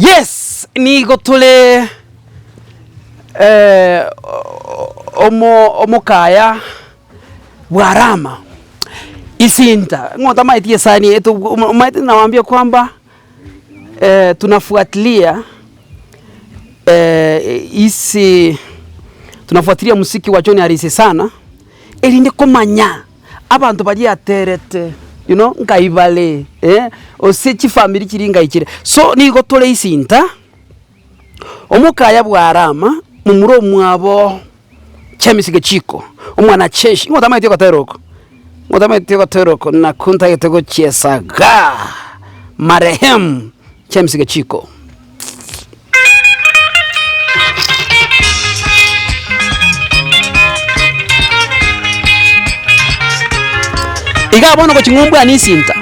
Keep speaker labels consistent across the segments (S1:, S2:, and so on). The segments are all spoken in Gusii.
S1: Yes, nigo tore omo omokaya bw'Arama, Isinta, ng'o otamaeti esani eye to omanyete nawaambia kwamba tunafuatilia isi tunafuatilia muziki wa John Arisi sana, erinde komanya abanto baria aterete you know nkai bare eh, gose chifamiri chiria ngai chire. So nigo tore Isinta, omokaya bw'Arama, momura omwabo James Gechiko, omwana Cheshi, ng'o otamaeti ogotera oko? Ng'o otamaeti ogotera oko nakwo ntagete gochiesa igaa, marehemu James Gechiko. Igaa bono gochia ng'umbu nisinta,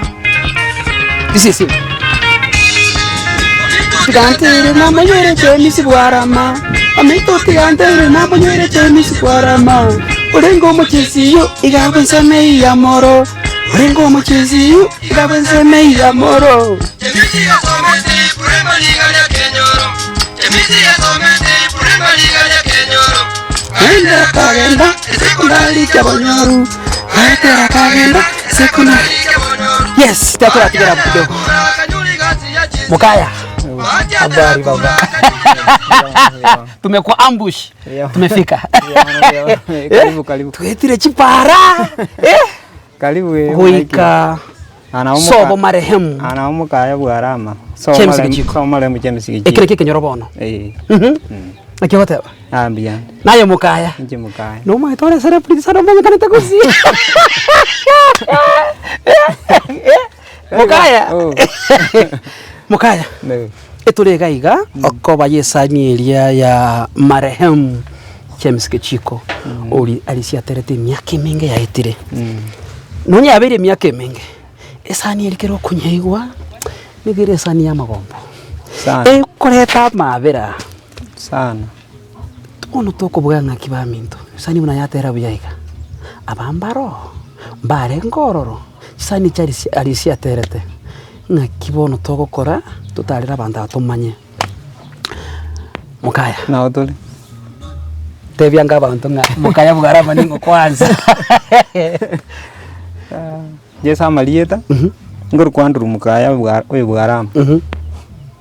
S1: this is it. Tiga ntere namonywere James bwarama, ominto tiga ntere namonywere James bwarama, orenge omochesi iga bw'ensemo eyio ya moro, orenge omochesi iga bw'ensemo eyio ya moro. Genda kagenda sekondari kiabonyoru, gaetera kagenda sekondari. Yes, tiakoratigera abwo kidogo. Mukaya. Habari baba. Tumekuwa ambush. Tumefika.
S2: Karibu, karibu.
S1: Twetire chipara. Eh?
S2: Karibu eh,
S1: Goika
S2: Ana omoka-
S1: sobo marehemu.
S2: Ana omokaya bwarama.
S1: James Gechiko.
S2: Sobo marehemu James Gechiko.
S1: Ekero kia ekenyoro bono.
S2: Eh.
S1: Mhm. Naki ogoteba?
S2: Ah mbuya.
S1: Naye omokaya.
S2: Inche mokaya.
S1: Nomanyete ore celebrity sana omanyekanete gusii. Mokaya.
S2: Oh.
S1: Mokaya.
S2: Ne.
S1: Etore iga iga okoba y'esani eria ya marehemu James Gechiko ori arisia aterete emiaka emenge yaetire. Nonya yabeire emiaka emenge, esani eria kero okonyeigwa nigo ere esani y'amagombo.
S2: Sana.
S1: Ekoreta amaabera.
S2: Sana.
S1: Bono tokobuga ng'aki baminto, esani buna yatera buya iga, aba mbaro, mbarenge ororo, chisani echi arisia arisia aterete, ng'aki bono togokora totarere abanto aba tomanye. Mokaya.
S2: Nao tore.
S1: Tebia anga abanto ng'a mokaya bwarama ning'o kwanza.
S2: Yeso amarieta, nkorokwa Andrew mokaya bwa oyo bwarama.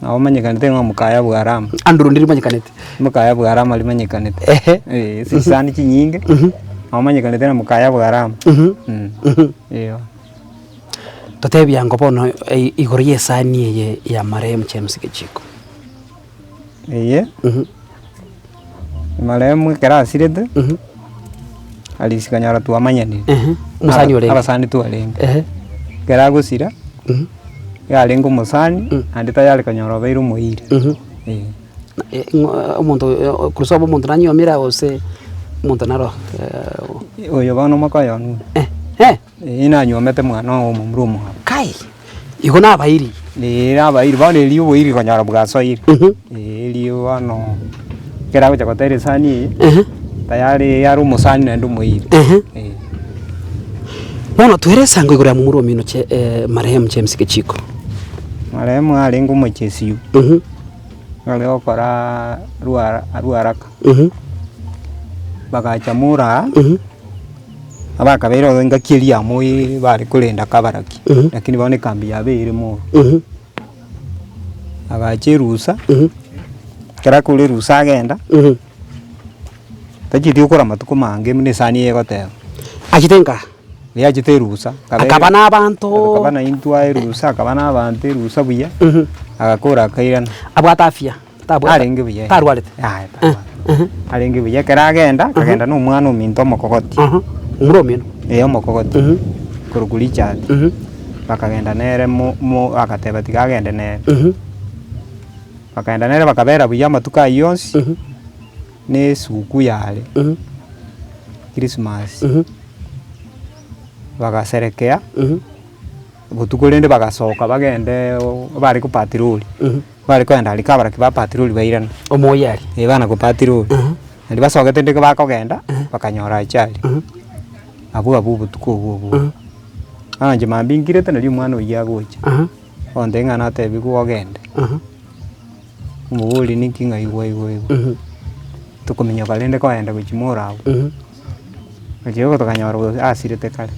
S2: Nabo omanyekanete ng'a mokaya bwarama.
S1: Andrew ndiri omanyekanete.
S2: Mokaya bwarama rimanyekanete.
S1: Ehe.
S2: Eh, ase chisani chinyinge, nabo omanyekanete ng'a mokaya bwarama. Eeh.
S1: Totebie ango bono igoro y'esani eye ya marehemu James Gechiko.
S2: Eye, marehemu ekero asirete, Alice kanyora twamanyanire,
S1: Omosani orenge?
S2: Abasani twarenge. Ekero agosira, iga arenge omosani, naende tayari konyora obeire omoiri. Eh.
S1: Ng'o omonto korwa sobo omonto nanyuomire gose omonto naro
S2: Oyo bono omoka oyo. Ee nanyuomete mwana oo omomura omwabo.
S1: Kai! Igo nabairi.
S2: Ee nabairi, bono erio oboiri konyora bwasoire. Ee erio bono ekero agocha gotera esani eye, tayari are omosani naende omoiri. Ee.
S1: Bono twere esango igoro ya momura omino che marehemu James Gechiko.
S2: Marehemu arenge omochesio, are gokora rwara rwaraka, bagacha moraa. Abakabeire ororo engaki eria ya moi bare korenda kabaraki, lakini bono ekambi yabeire mono. Agacha erusa, ekero akure erusa agenda, tachieti gokora amatuko mange buna esani eye egoteba.
S1: Achete nka?
S2: Riria achete erusa,
S1: Akaba na abanto.
S2: Akaba na intwe aye erusa, akaba na abanto erusa buya, agakora akairana.
S1: Abwate afya? Tabwate?
S2: Arenge buya.
S1: Tarwarete?
S2: Yaya tarwarete. Arenge buya ekero agenda, akagenda na omwana ominto omokogoti.
S1: Omura omino?
S2: Eh omokogoti, korokwa Richard. Bakagenda nere mo- mo agateba tiga agende nere. Bakagenda nere bakabera buya amatuko ayio onsi, na esugukuu yare, Christmas. Bagaserekea, botuko rende bagasoka bagende bare kopatiroli. Bare kogenda aria kabaraki ba patroli bairana.
S1: Omoyia aria.
S2: Eh bana kopatroli. Naende basogete ndeke bakogenda, bakanyora achari. Abwo abwo obotuko obwo obwo. Bono inche mambia nkirete nario omwana oyio agocha. Ogontebia ng'a natebiwe ogende. Omoborie ninki ng'a igwa igwa igwa. Tokominyoka rende kogenda gochia moro abwo. Gochia igo tokanyora gose asirete kare.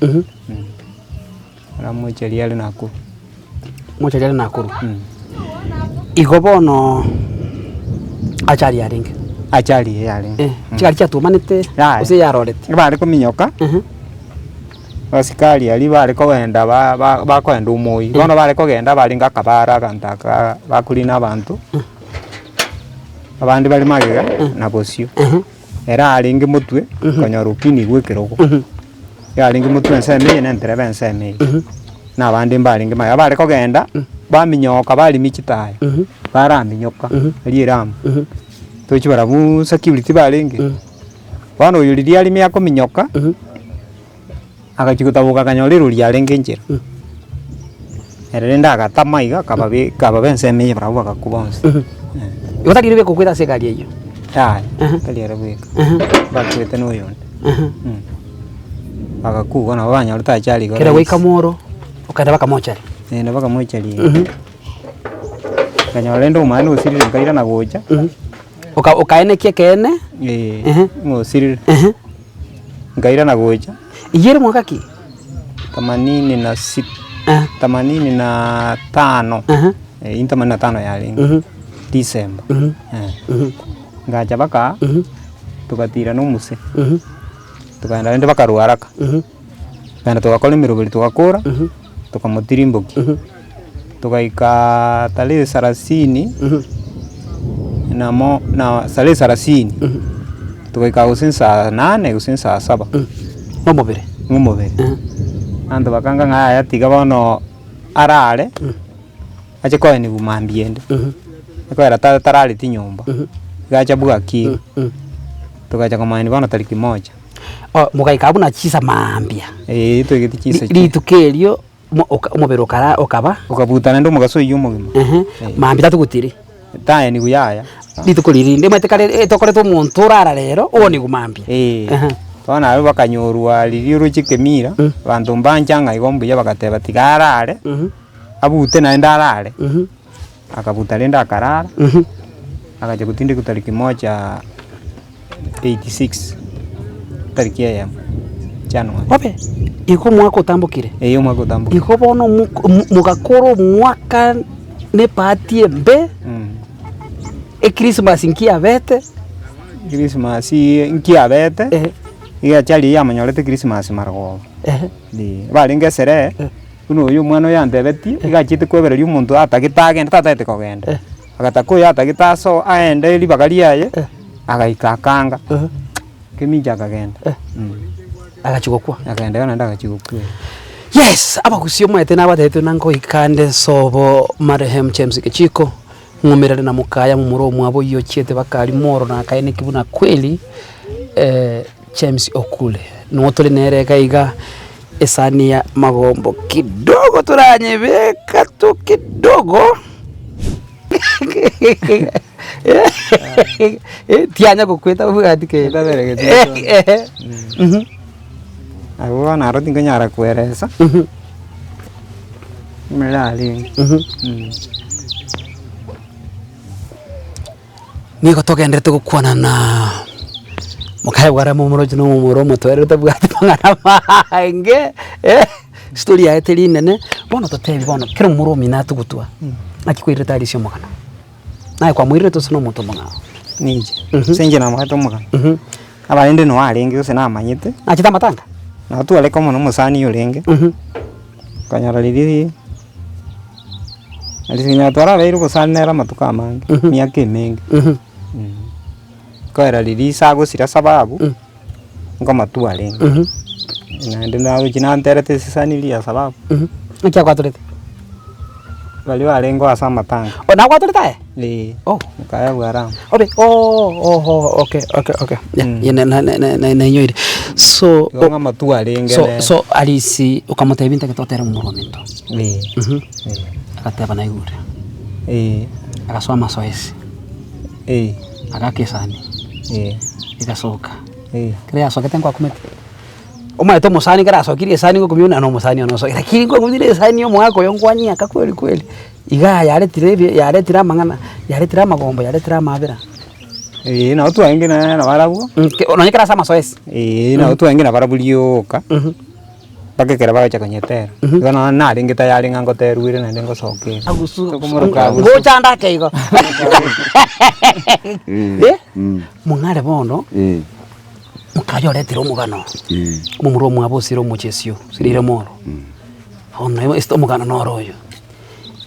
S2: Aramocheria are Nakuru.
S1: Mocheria are Nakuru. Igo bono achari arenge.
S2: Achari eye yarenge.
S1: Eh, chigari chiatumanete
S2: Yaya.
S1: gose yarorete.
S2: Bare kominyoka, abasikari aria bare kogenda ba- ba- bakoenda omoi, bono bare kogenda barenge akabara aganto aka bakorina abanto, abande bare magega na bosio. Ere arenge motwe, okonyora okinigwe ekerogo, yarenge motwe ensemo eye na entereba ensemo eye, na abande mbarenge magega. Bare kogenda, baminyoka barimia chitaya, baraminyoka aria eramu, tochia barabwo security barenge, bono oyo riria arimia akominyoka, agachia gotaboka akanyora erori yarenge nchera, ere rende agatama iga akababe akababa ensemo eye barabwo bagakwa bonsi.
S1: Igo tari ere bweka okwete ase egari eyio.
S2: Yaya, tari ere bweka, bakwete na oyonde. Bagakwa igo nabo banyorete ajali igo
S1: Kera
S2: rahisi.
S1: goika moro, okaenda bakamochari.
S2: Eh, nabo bakamocharia. Nkanyora rende omwana osirire nkairana gocha.
S1: Oka okaenekia ekeene.
S2: Eh,
S1: Ehe.
S2: ng'a osirire.
S1: Ehe.
S2: Nkairana gocha.
S1: Eyio ere mwaka ki?
S2: Themanini na sita,
S1: Eh.
S2: themanini na tano,
S1: Ehe.
S2: eh, in themanini na tano yarenge,
S1: Mhm.
S2: December,
S1: Mhm.
S2: eh.
S1: Mhm.
S2: Ngacha baka,
S1: Mhm.
S2: tugatira na omose,
S1: Mhm.
S2: tukaenda rende bakarwa haraka,
S1: Mhm.
S2: tukaenda togakora emeroberi togakora,
S1: Mhm.
S2: tokamotirimbokia,
S1: Mhm.
S2: togaikaa tarehe sarasini,
S1: Mhm.
S2: namo na tarehe sarasini,
S1: Mhm.
S2: togaika gose saa nane gose saa saba.
S1: Nomobere.
S2: Nomobere. Abanto bakanga ng'a yaya tiga bono arare, ache koenigwa mambia ende, ekogera ta- tarareti nyomba, iga acha bwakire, togacha komoenia bono tariki moja.
S1: Oh, mogaika buna chisa mambia.
S2: Eeh toigeti chisa
S1: Ri- Rituko erio Mo- oka- omobere okara okaba.
S2: Okabuta naende omogaso oyio omogima.
S1: Ehe, mambia tatugutiri.
S2: Taenigwe yaya.
S1: Rituko riria rinde omanyete kare eh, tokorete omonto orara rero oonigwe mambia.
S2: Eeh.
S1: Ehe.
S2: Bono abwo bakanyorwa riria oroche ekemira, abanto mbancha ng'a igo mbuya bagateba tiga arare, abute naende arare, akabuta rende akarara, agacha gotindekwa tariki moja 86, tariki eyemo, January.
S1: Obe, igo omwaka otambokire.
S2: Eeh omwaka otambokire.
S1: Igo bono moko mo- mogakora omwaka na ebahati embe, echristmas nkiabete.
S2: Christmas nkiabete,
S1: Ehe.
S2: iga achari yamonyorete Christmas marogoba.
S1: Ehe.
S2: Eeh, barenge esere, buna oyo omwana oyo antebetie, iga achiete koebereria omonto atagete agende tatagete kogenda. Agataka oyo atagete aso aende ribaga riaye, agaika akanga, kemincha akagenda.
S1: Agachia gokwa.
S2: Akagenda igo naende agachia gokwa.
S1: Yes, abagusii omanyete nabatebetie buna ngoika nde sobo marehemu James Gechiko, ng'umerane na mokaya momura omwabo oyio ochiete baka aria moro na akaeneki buna kweli James okure. Nigo tore nere iga iga esani ya magombo kidogo toranyebeka tu kidogo tianya gokweta bwati kende.
S2: Etaberegeti Abwo bono aro tinkonyara koeresa, buna yarenge.
S1: Nigo togenderete gokwana na mokaye bware momoroche na omomura omotoereru tabwati mang'ana maange, story yaye teri nene, bono totebi bono kera omomura omino atugutwa, naki kwairete aria ase omogano? Naye kwamoirerete gose na omonto omong'ao?
S2: Ninche, ase inche namoete omogano, abarende noo arenge gose namanyete,
S1: Nachete amatanga?
S2: nabo tware komo na omosani orenge, okonyora riria Riria twarabeire obosani nere amatuko amange, emiaka emenge, nkoera riria ise agosira sababu, nkomatua arenge, naende nagochia nanterete esisani riria ya sababu.
S1: Naki agwatorete?
S2: Baria barenge ase amatanga.
S1: Oh nagwatorete aye?
S2: Eeh,
S1: Oh.
S2: mokaya bwa Ramu.
S1: Obe oh oho okay okay okay yeah yeah na na na na nainyoire. So
S2: Igo ng'a amatuko arenge
S1: so
S2: nere.
S1: so Arisi okamotebia intagete otere momura ominto.
S2: Eeh.
S1: Agateba naigure.
S2: Eeh.
S1: Agasoa amasoesi.
S2: Eeh.
S1: Agaka esani.
S2: Eeh.
S1: Egasoka.
S2: Eeh.
S1: Ekero yasokete nkwakumete. Omanyete omosani ekero asokirie esani ngokumia buna nomosani one osokia lakini ngokumia esani ya omogaka oyo nkwanyiaka kweri kweri. Igaa yaretire ebi yaretire amang'ana, yaretire amagombo, yaretire amaabera.
S2: Eeh nabo twarenge naye nabarabwo.
S1: Nonye ekero ase amasoesi.
S2: Eeh nabo twarenge nabarabwo rioka, mpaka ekero bagocha konyetera. Igo nonya narenge tayari ng'a ngoterwa ere naende ngosoka ere.
S1: Agusu,
S2: Tokomoroka agusu.
S1: ngocha ande ake igo. Eh, mong'are bono, mokaye oretire omogano, omomura omwabo osire omochie osirire omoro, bono ase omogano noro oyo.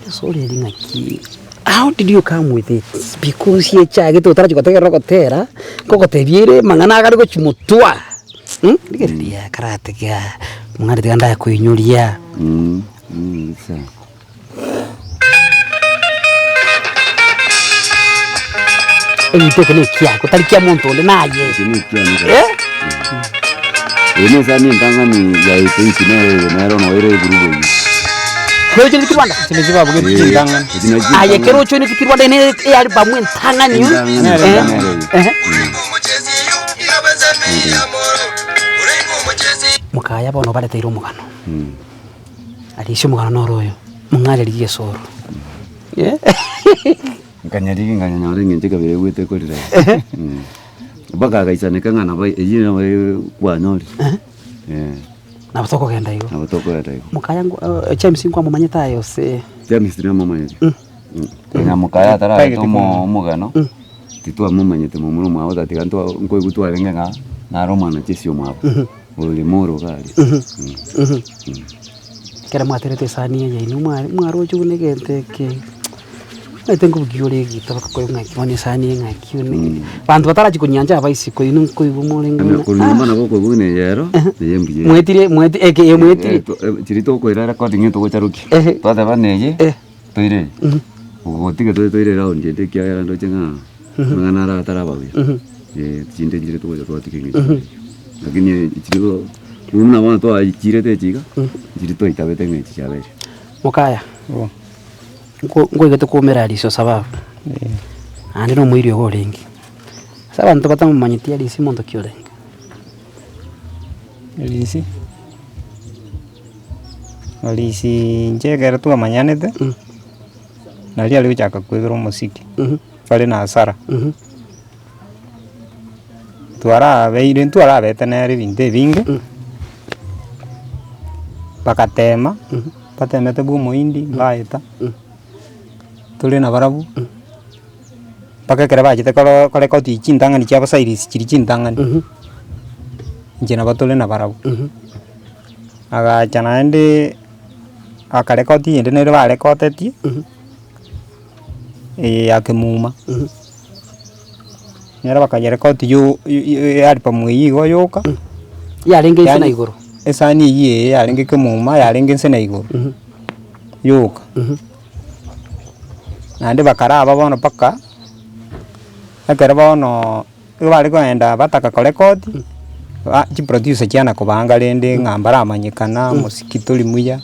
S1: Esori eri ng'aki, how did you come with it? Because echagete otarachia gotegerera ogotera, nkogotebia ere amang'ana agare gochia motwa rigereria karatiga mong'are tiga ndakoinyoria. Egento eke na ekiago tari kia monto onde naye.
S3: Eke ne ekiane kabisa. Eye ne esani entang'ani yaito inki nere eye nere ono ere egurubu eyio.
S1: Keroche neti Rwanda?
S2: Chinde chibabugeti
S3: Eh,
S2: chintang'ani.
S3: echi nachi
S1: Aye
S3: chintang'ani.
S1: keroche neti Rwanda ene ealbum entang'ani.
S3: Entang'ani
S2: Nere
S1: Eh,
S3: nere eye.
S1: ehe. Mokaya bono bareteire omogano. Arisia omogano noro oyo, mong'are rigia esoro. Eh.
S3: Nkanyarigia nkanyanyora eng'encho ekabere egwete korera mpaka agaisaneka ng'a nabo eyio nabo kwanyorire eh.
S1: Nabo tokogenda igo.
S3: Nabo tokogenda igo.
S1: Mokaya ngo James nkwamomanyete aye gose?
S3: James tinamomanyeti, konya mokaya atarareta omo omogano, titwamomanyete momura omwabo tatiga ntwa nkoigwa twarenge ng'a nare omwana chesio omwabo, ore moro iga aria.
S1: Ekero mwaterete esani eye inwe mware mwaroche buna egento eke, omanyete nkobugia ore egita bakakoigwa ng'aki bono esani eye ng'aki one, banto batarachia konyiancha aba isiko inwe nkoigwa morenge
S3: Buna
S1: buna
S3: korwa nyomba nabo okoigwa buna eye ero, eye mbuya ere.
S1: mwetire mweti eke eye mwetire.
S3: Chiria tokoira recording togocharokia,
S1: Ehe.
S3: twateba neye,
S1: Eh.
S3: toire eye, ogotiga tore toire eround ende ekiagera ndoche ng'a amang'ana ara ataraba buya, chinde nchire togocha twatiga eng'encho eyio. Lakini chiri bo buna bono twachirete echi iga, nchiri twaitabete ng'a echi chiabeire.
S1: Mokaya, nko nkoigete koumera Arisi osababu, naende na omoiri ogo orenge, ase abanto batamomanyeti Arisi monto ki orenge?
S2: Arisi, Arisi inche ekero twamanyanete, naria aria gochaka koibera omosiki, bare na hasara. Twarabeire ntwarabete nere ebinto ebinge, bagatema, batemete bwa omohindi mbaeta, tore nabarabwo, mpaka ekero bachete koro korekodi chintang'ani chiabo Cyrus chiria chintang'ani, inche nabo tore nabarabwo. Agacha naende, akarekodi eyende nere barekotetie. Eye ya kemuma, nere bakayerekodi yo ealbum eywo igo yoka.
S1: Yarenge inse na
S2: Yaani
S1: igoro.
S2: esani eywo eye yarenge kemuma yarenge inse na igoro, yoka. Naende bakaraba bono mpaka, ekero bono nigo bare kogenda bataka korekodi, ba chiproducer chiana kobanga rende ng'a mbaramanyekana, omosiki tori muya.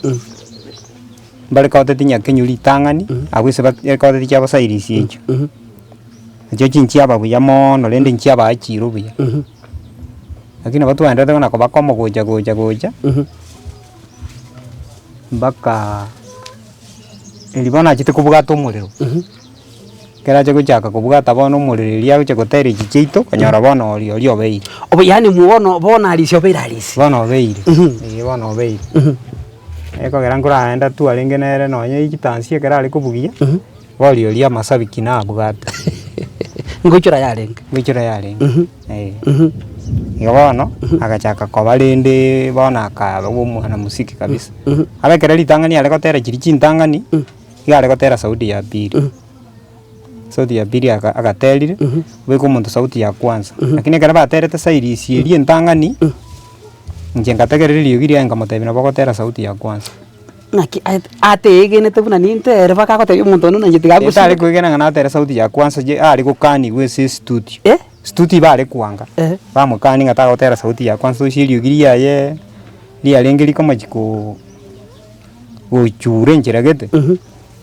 S2: Mbarekoteti nyakenyu ritang'ani, abwo ase barekoteti chiabo Cyrus echio. Echio chinchiaba buya moono rende nchiabachire buya. Lakini nabo twaenderete buna koba komo gocha gocha gocha, mpaka erio bono achete kobwata omorero. Ekero acha gochaka kobwata bono omorero erio agocha gotera echi chiaito, okonyora bono oria oria obeire.
S1: Obo yaani bono bono Arisi obeire Arisi.
S2: Bono obeire, eh bono obeire. Ekogera nkoragenda twarenge nere nonye echitansi ekero are kobugia, boria oria amasabiki nabwate.
S1: Ngoichora yarenge.
S2: Ngoichora yarenge, eh. Igo bono, agachaka koba rende bono akaba omwana mosiki kabisa. Abe ekero ritang'ani are gotera chiria chintang'ani, iga are gotera sauti ya pili. Sauti ya pili aka agaterire, obeke omonto sauti ya kwanza. Lakini ekero baterete Cyrus eria entang'ani. Inche ngategerera eriogi riaye nkamotebia nabo ogotera sauti ya kwanza.
S1: Naki aete ateegenete buna nintere mpaka agotebia omonto onde buna inche tiga
S2: Tari
S1: agosire.
S2: kwegena ng'a natere sauti ya kwanza je are gokanigwa ase estudio.
S1: Eh?
S2: Studio bare kwanga,
S1: Eh.
S2: bamokani ng'a tagotera sauti ya kwanza ase eriogi riaye riarenge rikomochi ko gochura enchera gete,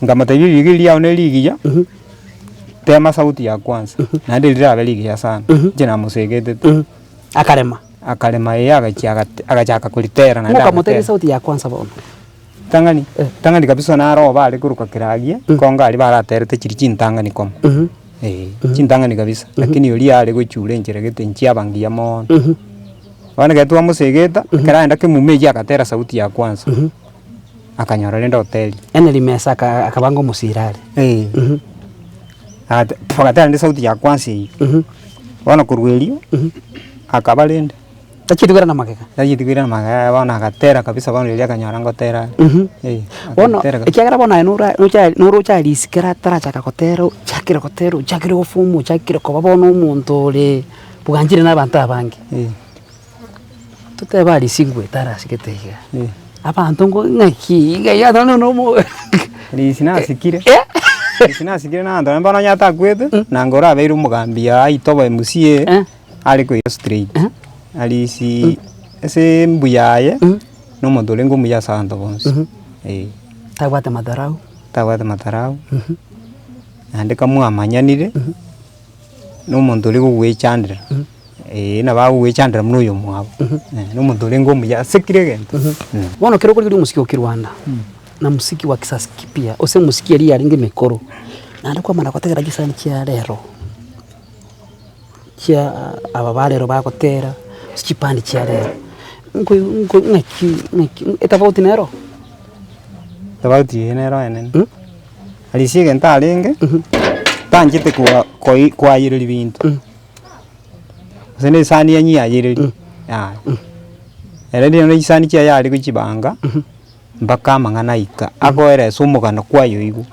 S2: nkamotebia eriogi riria riao ne rigiya, tema sauti ya kwanza, naende rirabe rigiya sana, inche namosegetete.
S1: Akarema.
S2: Akarema ee agachia agate agachaka koritera naende
S1: Mokamotebia
S2: agatera.
S1: esauti ya kwanza bono.
S2: Ritang'ani, ritang'ani kabisa naro obo are korokwa Kiragia, kongo aria baraterete chiria chintang'ani komo. Eh, chintang'ani kabisa, lakini oria are gochura enchera gete nchiaba ngiya mono. Bono ekero twamosegeta, ekero aenda kemuma eywo agatera sauti ya kwanza, akanyora rende oteria.
S1: Henry Mesa aka- akabanga omosira are.
S2: Eh. Agate agatera rende sauti ya kwanza eywo. Bono korwa erio, akaba rende.
S1: Tachieti koirana magega.
S2: Tachieti koirana magega bono agatera kabisa bono riria akanyora ngotera are. Eh,
S1: Bono
S2: agatera kabisa.
S1: ekiagera bono aye nora nocha noroche Alice kera atarachaka gotera ochakire gotera ochakire gofuma ochakire koba bono omonto ore bwanchire na abanto abange.
S2: Eh.
S1: Totebe Alice ngwete arasigete iga,
S2: Eh.
S1: abanto ngo ng'aki iga iga nonya na omo
S2: Alice nasikire, Alice nasikire na abanto naende bono onye atakwete, nanga orabeire omogambi aa Itobo MCA. Are koira straight, Alice ase embuya aye, na omonto orenge omuya ase abanto bonsi, eh.
S1: Tabwate madharau.
S2: Tabwate madharau, naende kamwamanyanire, na omonto oria gogwechandera, eh, nabo agogwechandera buna oyomwabo, na omonto orenge omuya ase kera egento.
S1: Bono ekero okorigereria omosike o Kirwanda, na mosiki wa kisasi kipya, gose omosiki eria yarenge emekoro, naende kwamanya gotegera chisani chia rero. Chia aba ba rero bagotera, ase chipande chia rero, nko nko ng'aki ng'aki etofauti nero?
S2: Tofauti eye nero enene, Alice egento arenge, tanchete koa koi koayereria binto, gose na esani anyiayererie, yaya. Ere rirorio chisani chiaye are gochibanga, mpaka amang'ana aika, akoeresa omogano kwayoigwa.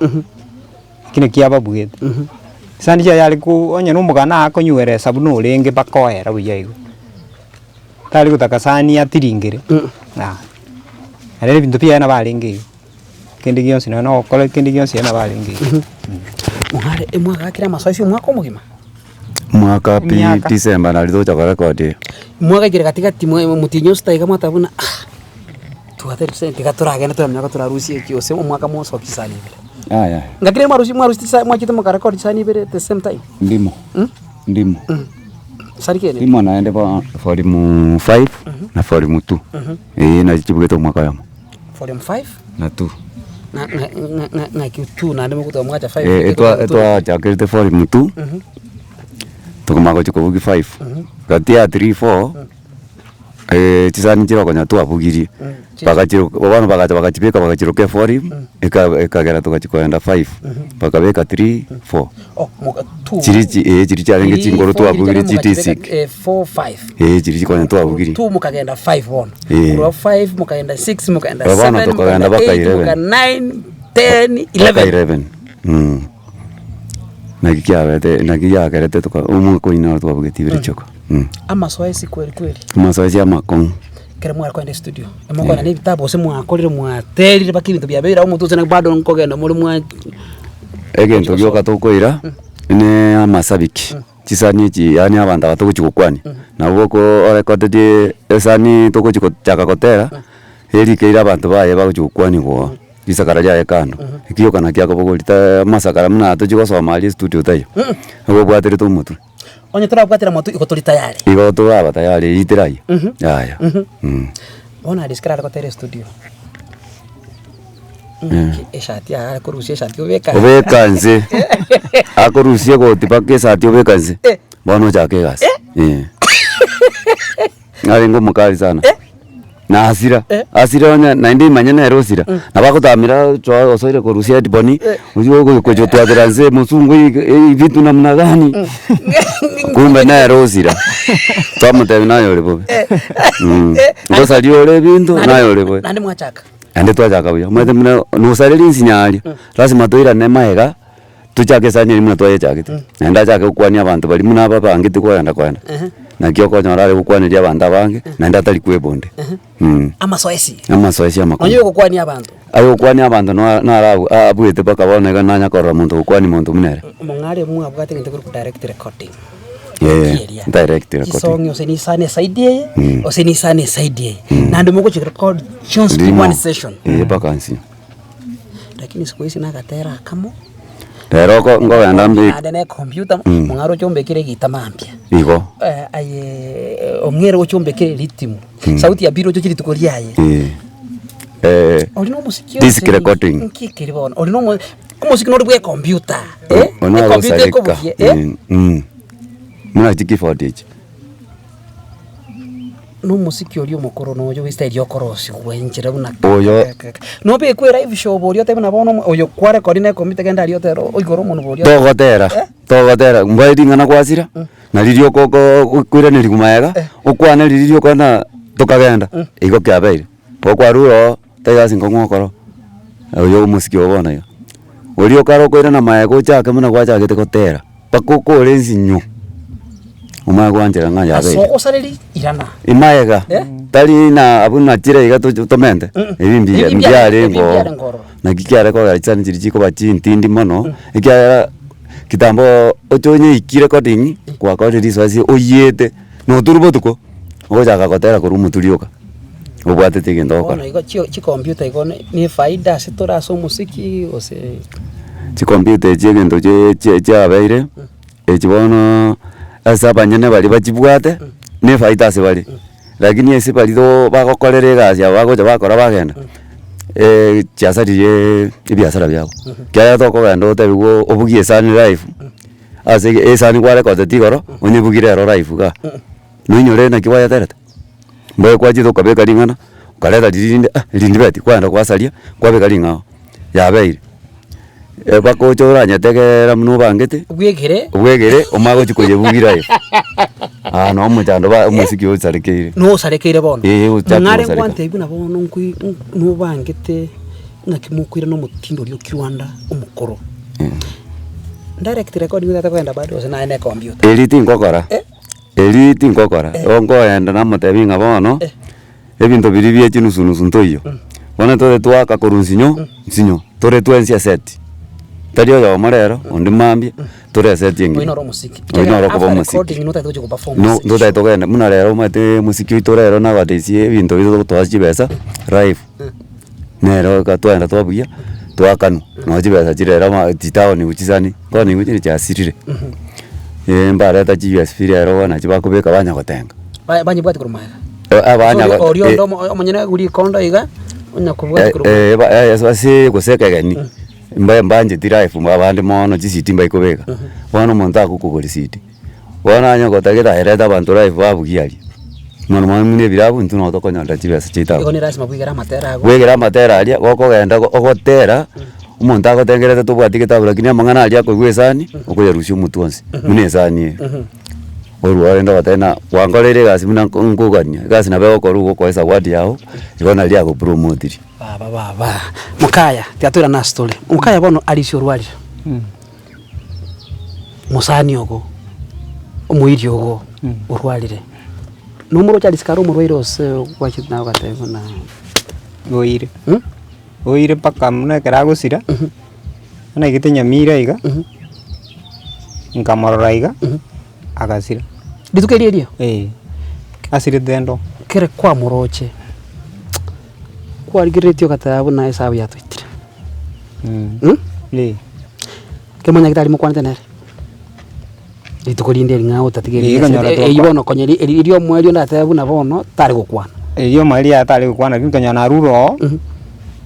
S2: Eki nakio ababuete. Chisani chiaye are ko onye na omogano akonyweresa buna orenge mpaka oera buya igo. Tari gotaka sani atiringere, yaya. Ere ebinto biaye nabo arenge igo, kende gionsi nonye na ogokora kende gionsi ere nabo arenge igo.
S1: Mware mwagakire amasoesi omwaka omogima?
S3: Mwaka pi
S2: Emiaka.
S3: December nari togocha korecord eye.
S1: Mwagaikire gatigati mwa motienyi osita iga mwateba buna ah, twatebire chisani tiga toragende toramanya torarusie eki gose omwaka mosoki chisani ibere.
S3: Yaya
S1: Ngaki rende mwarusia mwarusia chisa mwachete mokarecord chisani ibere at the same time?
S3: Ndimo, ndimo.
S1: Chisani ki ere?
S3: Ndimo naende bono volume five na volume two, eh nachi chibugete omwaka oyomo.
S1: Volume five.
S3: Na two.
S1: Na- na- na- na- Ng'aki two naende mogotoka mwacha five.
S3: Eh, etwa etwachakerete volume two, tokamanya gochia kobugia five, gati ya three four, chisani nchire okonya twabugirie, bagachiroka bono bagacha bagachibeka bagachiroka evolume, eka ekagera togachia kogenda five, bakabeka three four.
S1: Oh, moka two.
S3: Chiri chi eh chiri chiarenge
S1: Three,
S3: chingoro
S1: four, chiri
S3: twabugirie
S1: chiarenge
S3: chidisc.
S1: mokachibeka, eh, four, five.
S3: Eh chiri chikonya twabugirie.
S1: Two mokagenda five bono.
S3: Eh.
S1: Korwa five mokagenda six mokagenda
S3: Korwa bono
S1: seven
S3: tokagenda
S1: mokagenda
S3: mpaka
S1: eight
S3: 11.
S1: moka nine, ten,
S3: Mpaka
S1: 11.
S3: 11 mm. Naki kiabete naki giakerete toka omwaka oyio noro twabugetie ibere chioka mm.
S1: Amasoesi kweri kweri.
S3: Amasoesi amakong'u.
S1: Ekero mware kogenda estudio, emokogenda na ebitabu gose mwakorire mwaterire mpaka ebinto biabeire abwo omonto gose bado nkogenda more mwa.
S3: Egento gioka tokoira, ne amasabiki. Chisani echi yaani abanto aba togochi gokwania, nabo oko orekodetie esani togochi gochaka gotera, erikeire abanto baye bagochi gokwanigwa oo, risakara riaye kando, ekio gioka nakio akobogoria ta amasakara buna aya tochi gosoma aria estudio taiyo, nigo obwaterete omotwe.
S1: Onye torabwatera motwe igo tori tayari.
S3: Igo toraba tayari eyio teraiyo, yaya.
S1: Bono Alice kero are gotera estudio, ng'aki eshati yaye are korusia eshati obeka
S3: Obeka nse, akorusia egoti mpaka esati obeka nse, bono ochake egasi, eh. Narenge omokali sana, na hasira, hasira onye naende imanye nere osira, nabo agotamera ochoa osoire korusia headphone, oywo ogochotwatera nse mzungu hii vitu namna gani, kumbe nere osira, twamotebia naye ore bobe, ngosaria ore ebinto naye ore bobe.
S1: Naende mwachaka.
S3: Naende twachaka buya, omanyete buna nosareria ensinyo aria, lasima toirane magega, tochake esani eria buna twayechagete. Naende achake gokwania abanto baria buna ababangete kogenda kogenda, naki okonyora are gokwaneria abanto abange, naende atari kwebonde mh.
S1: Amasoesi.
S3: Amasoesi amakong'u.
S1: Onye ogokwania abanto.
S3: Aye gokwania abanto noa naro abwo abuete mpaka bono iga nanya korora monto ogokwania monto buna ere.
S1: Omong'are mwabwate egento korwa direct recording.
S3: Eh, direct recording.
S1: Chisong ose nisane eside eye, ose nisane eside eye. Naende mogochi record chionsi pi one session.
S3: Eh, mpaka nsinyo.
S1: Lakini siku hizi nagatera akamo.
S3: Rero oko nkogenda mbi
S1: Naende ne computer, mong'are oche ombekere egita mambia.
S3: igo.
S1: Eh, aye ong'ere oche ombekere ritimo. Sauti ya pili oche rituko riaye.
S3: Eh.
S1: Oria na omosiki
S3: Disc
S1: ase
S3: recording.
S1: nki keri bono, oria na omo omosiki nori bwa ecomputer eh,
S3: Ono
S1: ecomputer
S3: agosareka
S1: ekobugia eh.
S3: Buna chikeyboard echi.
S1: Na omosiki oria omokoro noyo bwa estyle okorosigwa enchera buna
S3: Oyo.
S1: Nobekwe elive show boria otebe buna bono oyo kwarekodi na ecomputer genda aria otere oigore omonwa boria.
S3: Togotera, togotera mbwae ring'ana gwasira, na riria oko oko okoiraneria magega, okwane riria rioka na tokagenda, igo kiabeire. Bo kwarure oo, tari gasi nkong'u okoro, oyo omosiki obo bono iga. Oria okare okoirana magega ochake buna gwachagete gotera, mpaka okore ensinyo, omanye gwanchera ng'a
S1: Ase
S3: yabeire.
S1: ogosareri irana.
S3: Imaega,
S1: Eh?
S3: tari na abwo nachire iga toche tomente, ebi mbiya
S1: Ebi mbiare-
S3: mbiarenge
S1: ebi mbiarenge
S3: oo.
S1: ororo.
S3: Naki kiare kogera chisani chiria chikoba chintindi mono, ekiagera kitambo oche onyeiki recording, gwakorire risoesi oiyete, noturwa botuko, ogochaka gotera korwa omotwe rioka, obwatete egento ogokora.
S1: Bono igo chio chicomputer igo ne ne efaida ase tore ase omosiki gose.
S3: Chicomputer echi egento chie chie chiabeire, echi bono ase abanyene baria bachibwate, na efaida ase bare, lakini ase baria too bagokorera egasi aba bagocha bakora bagenda, chiasaririe ebiasara biabo. Ekiagera tokogenda otebiwe obugie esani live, ase esani kwarekodeti igoro, onyebugie rero live igaa. Noinyore naki gwayeterete, mbaye kwachete okabeka ring'ana, okareta riria rinde ah rindibeti, kwaenda gwasaria, kwabeka ring'ao, yabeire. Mpaka oche oranyetegerera buna obangete,
S1: Bwegere.
S3: bwegere omanye gochia koyebugira aye, aa no omochando ba omosiki osarekeire.
S1: Nosarekeire bono.
S3: Eeh ochakire
S1: Mong'are
S3: gosareka.
S1: ngwantebia buna bono nkoi nobangete ng'aki mokoirana omotindo oria o kiwanda omokoro. Direct recording otagete kogenda bado gose naye na ecomputer.
S3: Erio tingokora. Erio tingokora, igo nkoenda namotebia ng'a bono, ebinto biria bia chinusu nusu ntoiyo, bono tore twaaka korwa nsinyo, nsinyo, tore twensi eseti, tari oyomo rero, onde mambia, tore eseti
S1: Oyio
S3: engima.
S1: noro omosiki.
S3: Oyio noro okoba
S1: After
S3: omosiki.
S1: recording notagete gochia goperform
S3: No
S1: ase
S3: ntotagete
S1: show.
S3: togende buna rero omanyete omosiki oito rero nowadays ebinto biria togotoa chibesa live, nero eka twaenda twabugia, twakanwa, nonye chibesa chire ero ama chitaoni chisani, bono nigo chire chiasirire. Mbareta chi USB rero bono nachi bakobeka banya gotenga.
S1: Ba- banyebwati korwa magega.
S3: Abanya
S1: Ori-
S3: go-
S1: oria onde omo- omonyene agure rikondo iga, onya kobwati korwa magega.
S3: ase gose ekegeni, mba mbancheti live abande mono chisiti mbaikobeka, bono omonto agokogora esiti, bono onye gotagete aye reta abanto live babugia aria, mono mono buna ebirabu intwe nabo tokonyorera chibesa chiaito
S1: Igo
S3: abwo.
S1: ni lasima bwigere amatera ago.
S3: Bwegere amatera aria, gokogenda ogotera, omonto agotengerete tobwati getabu lakini amang'ana aria akoigwa esani, okoyarusia omotwe onsi, buna esani eye. Orwa rende ogoteba ng'a gwankoreire egasi buna nko nkogania, egasi nabo egokorwa igo okoe esawadi yago, igo naria agopromotiri.
S1: Baba baba, mokaya, tiga toirane ase tore. Mokaya bono Alice orwarire, mosani ogo, omoiri ogo orwarire. Nomoroche Alice kare omorwaire ose gwachete naye ogateba buna.
S2: Oire, oire mpaka buna ekero agosira, naigete nyamira iga, nkamorora iga, agasira.
S1: Rituko erio erio?
S2: Eh, asirete endo.
S1: Kere kwamoroche, kwarigereretie ogateba buna esabu yatoitire.
S2: Eh.
S1: Ekero monyagete mokwanete nere, rituko rinde eri ng'a otatiga
S2: Eeh,
S1: erio
S2: konyora
S1: eywo
S2: twakwa-
S1: bono konya eri eri omoerio ndatebe buna bono tari gokwana.
S2: Erio omoerio yaya tari gokwana lakini konya narure oo,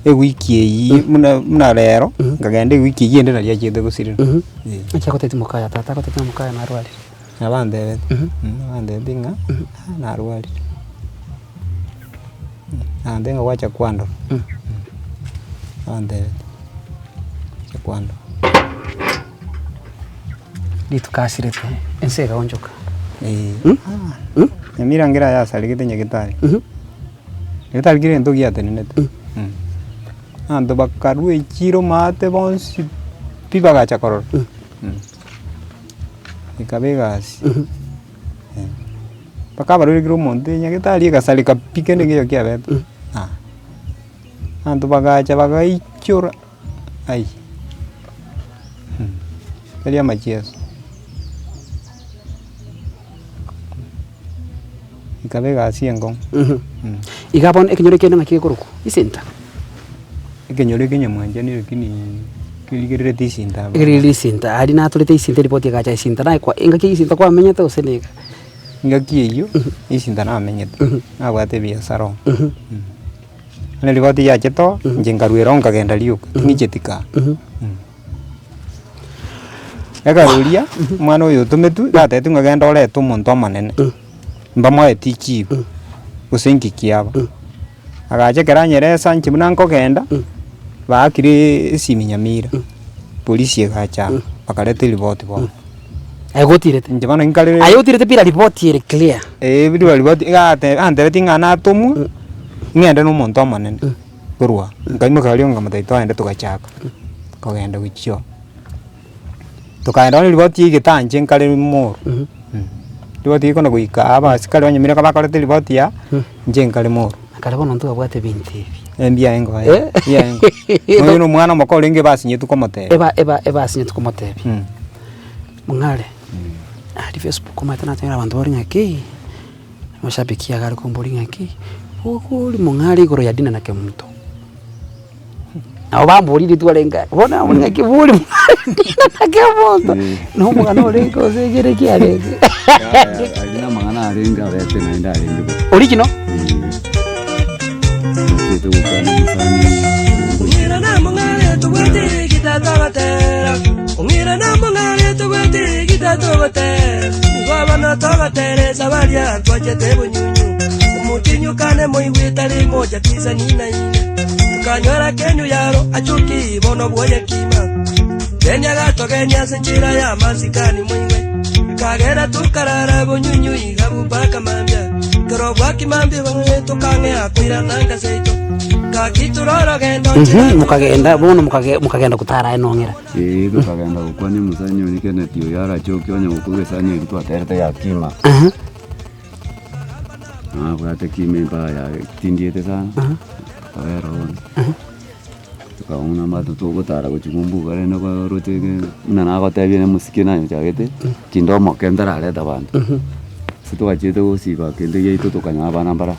S2: ewiki eyio buna buna rero, nkagenda ewiki eyio ende naria achiete gosirera. Eh.
S1: Naki agotebia mokaya tata agotebia ng'a mokaya narwarire.
S2: Nabo antebetie, nabo antebetie ng'a narwarire, nantebia ng'a gwacha kwandora, antebetie, gwacha kwandora.
S1: Rituko asirete, ense egaonchoka.
S2: Eh, Nyamira nkere yasaregete nyagetari, nyagetari kera egento giatenenete, abanto bakarwa echiro maate bonsi pi bagacha korora. Ekaba egasi, mpaka abarwaire kera omonto nyagetari egasareka pi kende nkeiyo kiabete, abanto bagacha bagaichora ayio, tari amachieso. Ekaba egasi enkong'u.
S1: Iga bono ekenyoro ekende ng'aki gekorokwa? Isinta.
S2: Ekenyoro eke nyamwanchani lakini kerigererete isinta aba.
S1: Ekerigererete isinta, aria natorete isinta eripoti egacha isinta naye kwa engaki ya isinta kwamenyete gose niga?
S2: Engaki eyio, isinta namenyete, nabwate ebiasara oo. Bono eriboti yachete oo, inche nkarwa ero nkagenda rioka, ting'icheti kaa. Ekero oria, omwana oyo otometwe, gatebiwa ng'a genda orete omonto omonene, mbamoeti chibu, gose inki kiaba. Agacha ekero anyeresa inche buna nkogenda, baakire esimi Nyamira, polisi egacha aa, bakareta eripoti bono.
S1: Aye gotirete.
S2: Inche bono nkarere.
S1: Aye otirete bila ripoti ere clear.
S2: Eeh bila ripoti iga ate antebetie ng'a natomwa, ng'ende na omonto omonene korwa aa. Nkaimoka aria nkamotebia togende togachaka kogenda gochia oo. Tokaenda bono ripoti yaigete anche nkare moro, ripoti gekona goika aa abasikari ba Nyamira bakorete ripoti aa, inche nkare moro.
S1: Kare bono ntwabwate ebinto ebi.
S2: Mbiaye ngoe, mbiaye ngoe. Oyo na omwana omoke orenge basinyetwe komotebia.
S1: Eba eba ebasinyetwe komotebia. Mong'are, aria Facebook omanyete natonyora abanto bare ng'a ki, amashabiki iga are komboria ng'a ki, okori mong'are igoro ya Dina na Kemunto. Nabo bamboria rituko renge, bono nabori ng'aki bori mong'are Dina na Kemunto, na omogano orenge gose ekere kiarenge.
S3: Yaya, ayio namang'ana arenge abete naende arenge bo.
S1: Original?
S3: Nachete gokwana omosani
S4: Ong'ira namong'are tobwate gita togotera Ong'ira namong'are tobwate gita togotera Nigo abana togoteresa baria twachete bonyunyu Omotinyu kane moigwe tari moja tisa nina ine Tukanyora kenyu yaro achuki bono bwoye kima Kenya gatogenia ase enchera y'amasikani moigwe Ekagera tokarara bonyunyu iga mpaka mambia Ekero bwaki mambia bang'e tokang'ea koirana nka seito Gaki tororogendo
S1: Mhm, mokagenda bono mokage mokagenda gotara aye nong'ira.
S3: Ee, tokagenda gokwania omosani oria Kenneth oyo arachoke onye gokwa egesani erio twaterete ya kima. Nabwate kima embaya yaye tindiete sana, akabera bono. Tokaong'ina amato togotara gochia ng'umbu rende roche buna nagotebia onye omosike nanyochagete, kinde omoke ntarareta abanto. Ase twachiete gosiba kende giaito tokanyora abana mbara,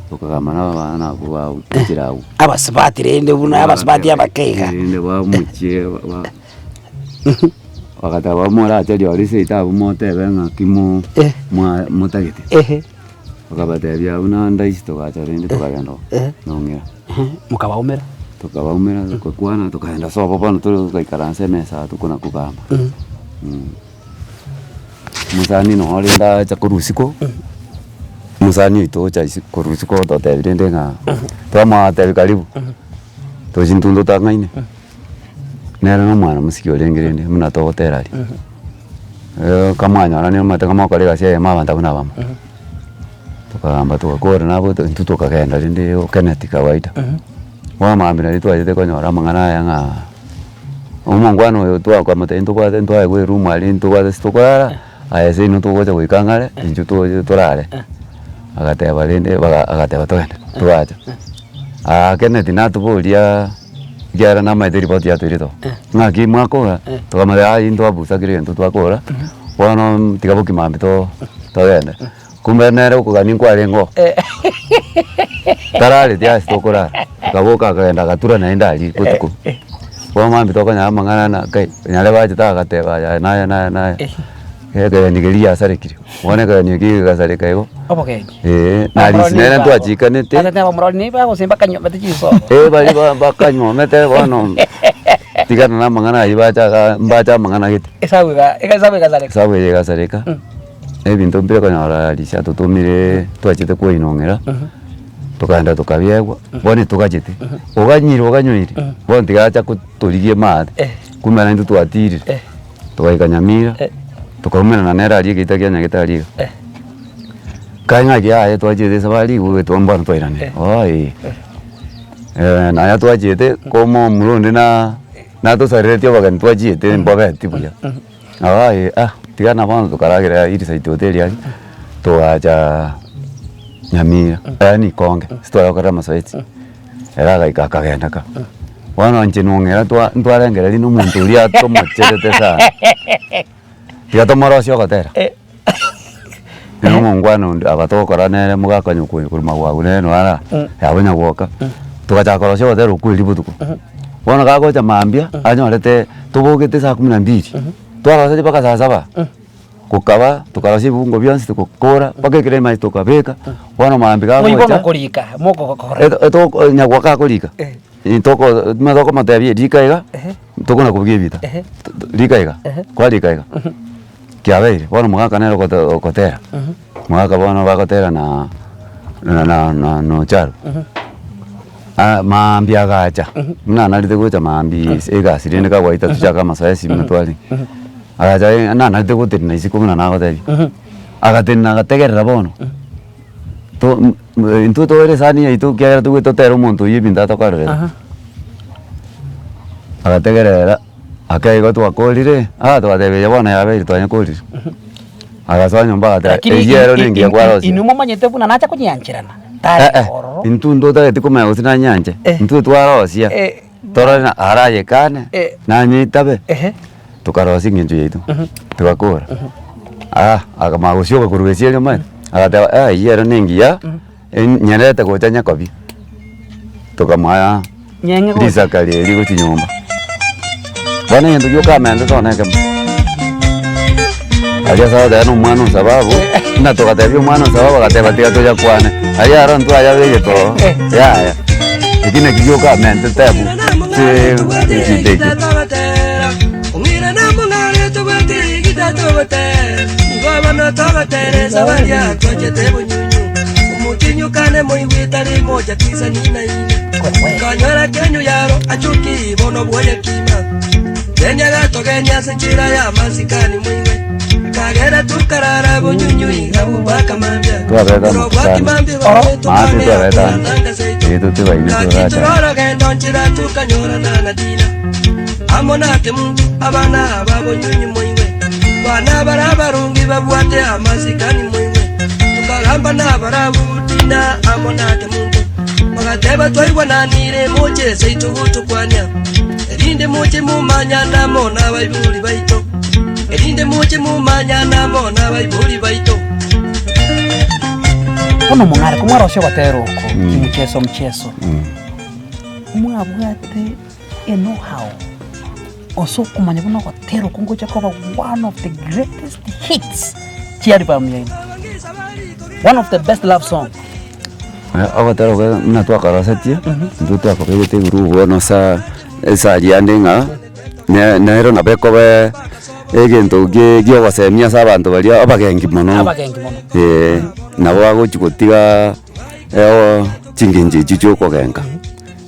S3: tokagamba na abana abwo bagochera abwo.
S1: Abasubati rende buna abasubati abake iga.
S3: Rende bamochie ba bagateba morache rirorio seito abwo motebe ng'aki mo mwa motagete. Bakabatebia buna ndaisi togacha rende tokagenda oo nong'ira.
S1: Mokabaumera.
S3: Tokabaumera tokakwana tokaenda sobo bono tore togaikaransa emesa tokona kogamba. Omosani noo rende acha korwa isiko, omosani oito ocha isiko korwa isiko ototebia rende ng'a twamotebia karibu, tochi intwe ntotang'aine, nere na omwana mosike orenge rende buna togotera aria. Kamwanyorana omanyete kamokora egasi eyemo abanto abwo nabamo. Tokagamba togakora nabo intwe tokagenda rende Kenneth kawaida. Bono mambia nario twachete konyora amang'ana aya ng'a omongwana oyo twakamotebia ntobwate ntwaegwa eroom aria ntobwate ase tokorara, aye ase inwe togocha goika ng'are intwe toche torare. Agateba rende baga agateba togende, togacha. Kenneth natoboriaa ekiagera namaete eripoti yatoirete oo, ng'aki mwakora? Tokamotebia aye intwe twabusa kera egento twakora, bono tiga boki mambia to togende. Kumbe nere okogania nkwarenge oo, tarareti ase tokorara, akaboka akagenda agatura naende aria botuko. Bono mambia tokonyora amang'ana na kai, nyare bachete agateba aya naye naye naye, ekegeni keria giasarekire, bono ekegeni ekio gegasareka igo,
S1: Obogenki.
S3: eh, na risi nere ntwachikanete.
S1: Agateba omorori nigo bagose mbakanyomete chinsobo.
S3: Eh, baria ba- bakanyomete bono, tigana na amang'ana aywo bacha igaa mbache amang'ana gete.
S1: Esabu iga esabu egasareka.
S3: Esabu eye egasareka. Ebinto mbire konyora risia atotomire twachete koinong'era, tokaenda tokabiegwa, bono togachete, oganyire oganyoire, bono tiga acha kotorigia emate, kumbe naintwe twatirire, togaika Nyamira, tokaumerana nere aria egeita kia Nyagetari iga. Kae ng'aki yaya twachete esabari igo egetwa mbono twairanire, oo eh. Naye twachete koma omura onde na natosareretie obogeni twachiete mbobeti buya. Aye ah, tigana bono tokaragera Hillside hoteli aria, togacha Nyamira, yaani Ikonge, ase tware gokorera amasoesi, ere agaika akagenda ka. Bono inche nong'ira twa ntwarengereria na omonto oria atomocherete sana, tiga tomorosie ogotera. Nere omongwana onde aba togokora nere mogakonywa korwa korwa magwagu nere noyo ara, yabo nyagwoka, togachaka korosia ogotera okwo erio botuko. Bono gagocha mambia, anyorete tobogete saa kumi na mbili, twarosetie mpaka saa saba. Gokaba, tokarosia ebibungo bionsi togokora, mpaka ekero emasi tokabeka, bono mambia
S1: Moigwe
S3: gagocha,
S1: mokorika, mogokora.
S3: eto etoko nyagwa gakorika,
S1: Eh.
S3: intoko buna tokomotebia rika iga,
S1: Ehe.
S3: tokona kobugia ebita,
S1: Ehe.
S3: rika iga,
S1: Ehe.
S3: kwarika iga, kiabeire. Bono omogaka nere ogote ogotera, omogaka bono bagotera na na na na na Ocharo. Maambia agacha, buna narete gocha maambia ase egasi rende kawaida tochake amasoesi buna twarenge, agacha eh nanarete gotenena isiko buna nagotebia, agatenena agategerera bono, to intwe toire esani yaito ekiagera toigwete totere omonto oywo ebinto atokorerete. Agategerera, ake igo twakorire, ah twateba eya bono yabeire twanyekorire. Agasoa nyomba agateba,
S1: Lakini
S3: eyio ero nengiya kwarosia.
S1: inwe momanyete buna nacha konyeancherana, tari
S3: Eh, eh,
S1: ororo.
S3: intwe ntotageti komanya gose nanyanche,
S1: Eh.
S3: intwe twarosia,
S1: Eh.
S3: torore na arayekane,
S1: Eh.
S3: nanyeitabe,
S1: Ehe.
S3: tokarosia eng'encho yaito, togakora. Ah, akamanya gosioka korwa esia eria omanyete, agateba eh eyio ero nengiya, nyerete gocha nyakobia, tokamoa
S1: Nyeng'e gocha.
S3: Risaka riria gochia nyomba. Bono egento giokamentete one ekemo, aria ase agoteba na omwana o sababu, buna togatebia omwana o sababu agateba tiga toyakwane, aria aro intwe ayabegete oo, yaya, eki naki giokamentete abwo ase ekinto ekio.
S4: Nkanyora kenyu yaro achuki bono bwoye kima Kenya gatogenia ase enchera y'amasikani moigwe Kagera tukarara bonyunyu iga bubaka mambia
S3: Twabeta
S4: Oro bwaki
S3: amasani.
S4: mambia
S1: Oro?
S4: barwe
S3: Maate
S4: tukane
S3: twabeta
S4: akuna nanga seito
S3: Ee, totibaine
S4: Gaki
S3: toracha.
S4: turorogendo nchera tukanyorana na dina Amo nate muntu abana aba bonyunyu moigwe Bana bara abarungi babwate amasikani moigwe Tukagamba nabarabu dina amo nate muntu Bagateba twaigwananire moche seito gotokwania Erinde moche momanyana amo nabaibori baito Erinde moche momanyana amo nabaibori baito.
S1: Bono omong'are komwarosia ogotera oko kimcheso mcheso, mwabwate enow-how ase okomanya buna ogotera oko ngocha koba one of the greatest hits chi'album yaino, one of the best love song.
S3: Ogotera okwo buna twakarosetie, intwe twakobegete igoro bono sa esari yande ng'a ne nero nabo ekoba egento gie giogosemia ase abanto baria abagenki mono.
S1: Abagenki mono.
S3: Eeh, nabo bagochi gotiga chingencho echio chia okogenka.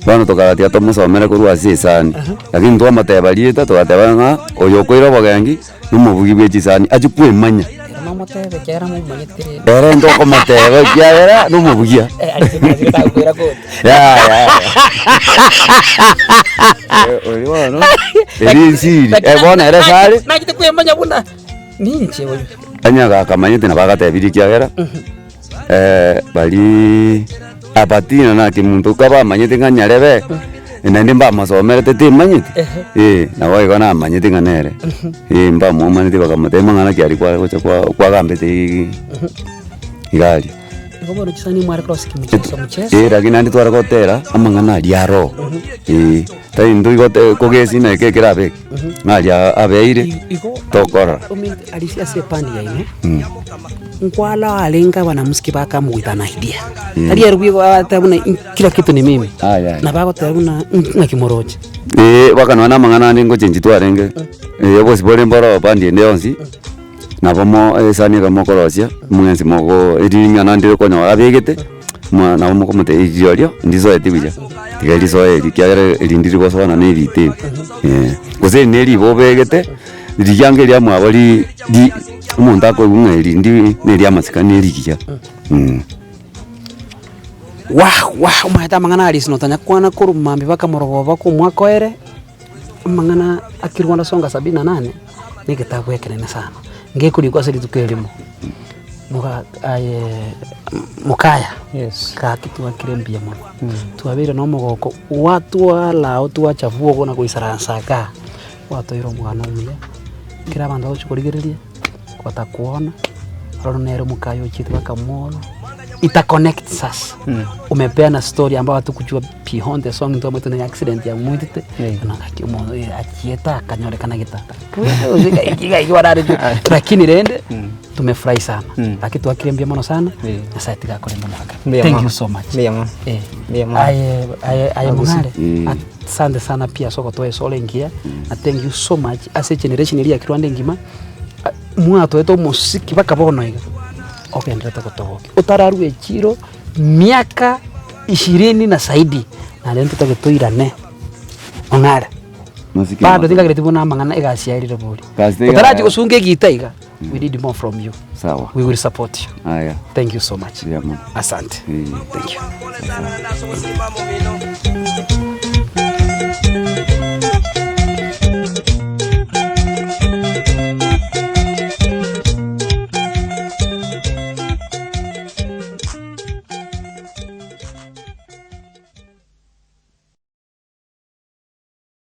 S3: Bono tokarora tiga tomosomere korwa ase esani, lakini twamoteba rieta togateba ng'a oyo okoira obogenki, na omobugi bwe chisani achie kwemanya.
S1: Ere nomotebe ekiagera momanyete rende.
S3: Ere ntokomoteba ekiagera na omobugia.
S1: Eh, aria tari takoira koti.
S3: Yaya yaya. Eh, oria bono, eri ensiri, eh, bono ere sare.
S1: Nachete kwemanya buna ninche oyo.
S3: Onye gakamanyete nabo agatebirie ekiagera, baria abatina na kemunto kabamanyete ng'a nyarebe, naende mbamosomerete timanyeti, eh, nabo igo namanyete ng'a nere, eh, mbamomaneti bakamotebia mang'ana ki aria kware gocha kwa kwagambete iga aria.
S1: Igo bono chisani mware korosia kimcheso mcheso.
S3: Eh, lakini naende tware gotera amang'ana aria aro, eh, tari intwe igo te kogesi na eke ekerabe eke, ng'a aria abeire,
S1: Igo
S3: tokorora.
S1: omente arisia ase epandi yaino, nkwalo arenge abanamusiki bakamogoita an idea. Tari ere bweka agateba buna kila kitu ni mimi.
S3: Aye, aye.
S1: Nabo agoteba buna ng'aki moroche.
S3: Eeh, mpaka nonya na amang'ana ande ngochenchia twarenge, obosi bore mboro pande ende yonsi, nabo mo esani ekero mokorosia, mwensi mogo ring'ana ndire okonyora abegete, mwa nabo mokomotebia rirorio ndisoeti buya, tiga risoe eri ekiagera eri ndiri gosoana na ebita ebi, eh. Gose eri na eribo obegete, riria anga eriamwabo ri ri omonto akoigwa ng'a eri ndi na eriamasikani erigiya.
S1: Wah wah omanyete amang'ana aria ase notanya kwana korwa mambia mpaka morogoba mpaka omwaka oere, amang'ana akirwe Rwanda songa sabini na nane, na egetabu ekenene sana, ngekorikwa ase rituko erimo, moga aye mokaya,
S2: Yes.
S1: gaki twakire mbuya mono, twabeire na omogoko, gwatwalao twachabua ogo na goisaransa igaa, gwatoire omogano omuya, ekero abanto bagochi korigereria, batakoona, roro nere omokaya ochiete bakamwona. Ita connect sasa. Umepeana story ambayo hatukujua beyond the song ntwamanyete ne accident yamoitete, bono ng'aki omonto oyo achiete akanyorekana getanda. Lakini rende tumefurahi sana. Gaki twakire mbuya mono sana, Nyasaye tiga akorende omogaka.
S2: Mbuya
S1: Thank
S2: mono.
S1: you so much.
S2: Mbuya mono.
S1: Eh.
S2: Mbuya mono.
S1: Aye aye aye Mong'are,
S3: Mm.
S1: asante sana pia ase ogotoa esoro engiya, na thank you so much ase egeneration eria ya Kirwanda engima, mwatoete omosiki mpaka bono iga, ogenderete gotogokia. Otararwa echiro miaka ishirini na zaidi, naende ntotagete toirane Mong'are.
S3: Masike
S1: Bado
S3: amato.
S1: tinkagereti buna amang'ana egasi yaerire bori.
S3: Gasi teiga
S1: Otarachi
S3: yaera.
S1: gosunga egita iga, we need more from you.
S3: Sawa.
S1: We will support you.
S3: Aya.
S1: Thank you so much.
S3: Mbuya mono.
S1: Asante.
S3: Eh.
S1: Thank you.